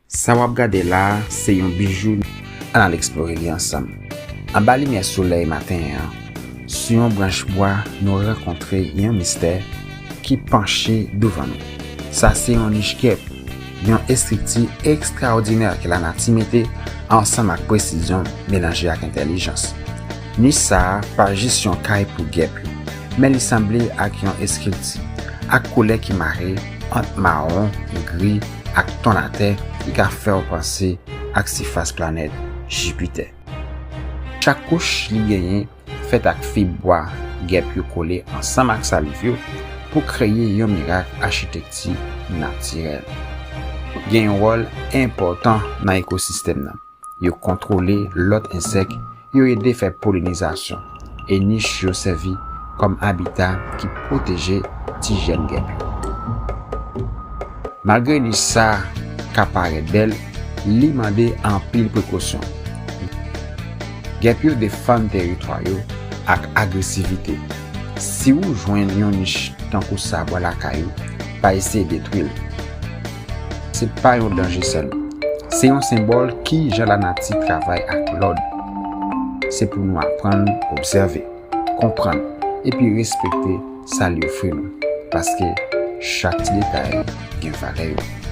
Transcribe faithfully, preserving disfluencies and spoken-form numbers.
Sa w ap gade la a se yon bijou. Ann al eksplore li ansanm. Anba limyè solèy maten an, sou yon branch bwa, nou rankontre yon mistè ki panche douvan nou. Sa se yon nich gèp, yon estrikti ekstraòdinè ke lanati mete ansanm ak presizyon melanje ak entèlijans. Nich sa a pa jis yon kay pou gèp yo, men li sanble ak yon eskripti, ak koulè ki mare ant mawon, gri ak ton latè ki ka fè w panse ak sifas planèt Jipitè. Chak kouch li genyen fèt ak fib bwa gèp yo kole ansanm ak saliv yo pou kreye yon mirak achitekti natirèl. Gen yon wòl enpòtan nan ekosistèm nan. Yo kontwole lòt ensèk, yo ede fè polinizasyon, e nich yo sèvi kòm abita ki pwoteje ti jèn gèp yo. Malgre nich sa ka parèt bèl, li mande anpil prekosyon. Gèp yo defann teritwa yo ak agresivite. Si w jwenn yon nich tankou sa bò lakay ou, pa eseye detwi l. Se pa yon danje sèlman. Se yon senbòl ki jan lanati travay ak lòd. Se pou nou aprann obsève, konprann, epi respekte sa li ofri nou, paske chak ti detay gen valè yo.